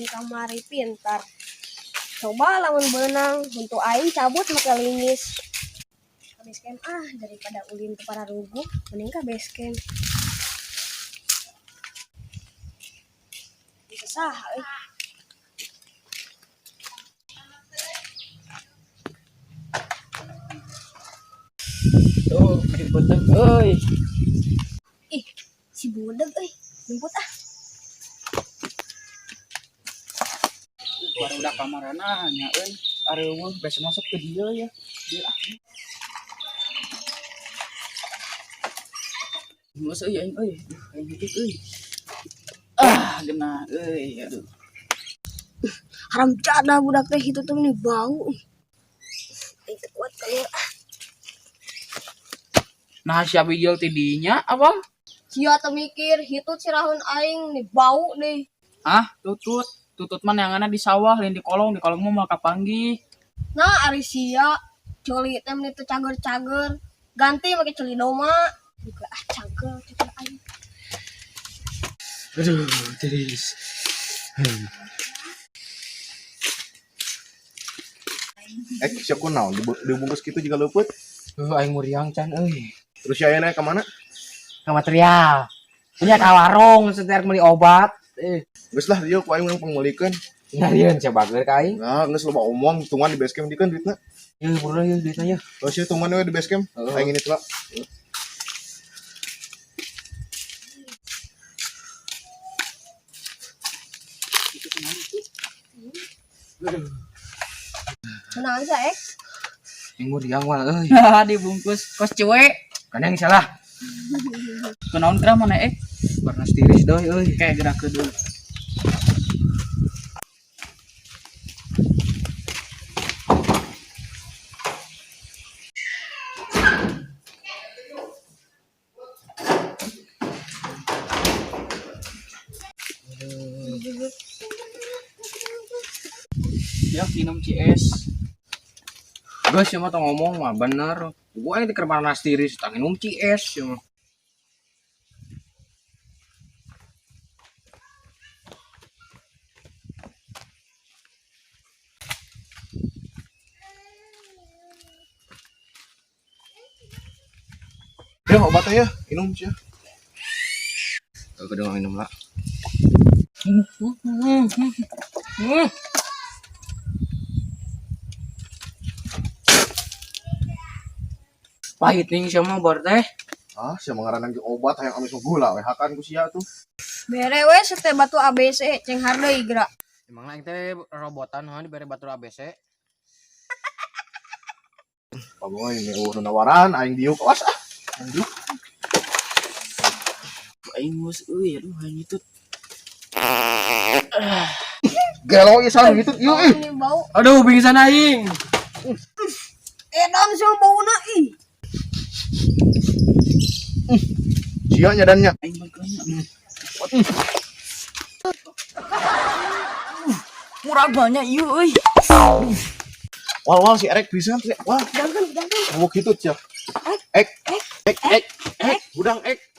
Lain kamari pintar. Coba lamun beunang, huntu aing cabut make lingis. Ka base camp ah, daripada ulin teu pararuguh, mending ka base camp. Bisa saha euy. Tuh, meni beuteung euy. Ih, si budeg euy, jemput ah. Baru udah kamarana nyaeun areuweuh besok masuk ke dieu ya. Dieu ah. Geus euy aing euy, aing hitut euy. Ah, genah euy, aduh. Haram jadah budak teh hitut teh meni bau. Aing teu kuat keluar ah. Nah, siap bijil ti dinya apa? Sia teu mikir hitut sirahun aing nih bau deh. Ah, tutut. Tutut mah neanganna di sawah lain di kolong mah moal kapanggih. Nah, ari sia coli teh meni teu cager-cager. Ganti make coli doma. Buka ah cager cager aing. Aduh, tiris. Eh, siapa kunaon dibungkus gitu juga leupeut. Aing muriang can euy. Terus si aya ka mana? Ka material. Punya ka warung seter meuli obat. Eh, Geus lah dieu ku aing urang pangmeulikeun. nyarieun sia bager ka aing. Nah, geus loba omong tungguan di base camp dikeun duitna. Yeuh, buruan yeuh duitna yeuh. Terus ieu tungguan we di base camp. Heeh. Aing ini lah. Kunaon sia ek? Aing muriang wal euy. Dibungkus kos cuek. Kan yang salah. Kunaon gerah mana eh? Karena tiris doi euy. Kayak gerak ke dulu. Ya, minum CS. Geus sia mah tong ngomong mah bener. Gua aing teh keur panas tiris tang minum CS sia mah. Ya obatnya ya, minum sih. Aku udah minum lah. Pahit nih sama bar teh. Ah, sia mah ngaranna ge obat hayang amis mah gula we hakan ku sia tuh. Bere we sete batu ABC cenghar deui geura. Emang aing teh robotan ha dibere batu ABC. Pagoy ini eueuh nu nawaran aing diuk awas ah. Aing diuk. Aing geus euy, aduh aing hitut. Gelo ieu salah gitu ieu ih. Ini bau. Aduh, pingsan aing. Edan sia bauna ih. Sia nyadannya. Aing bageunya. Murah banyak ieu euy. Wal wal si erek pisan sih. Wah, Jangan jangan. bubuk hitut sia. Ek ek ek ek budang ek.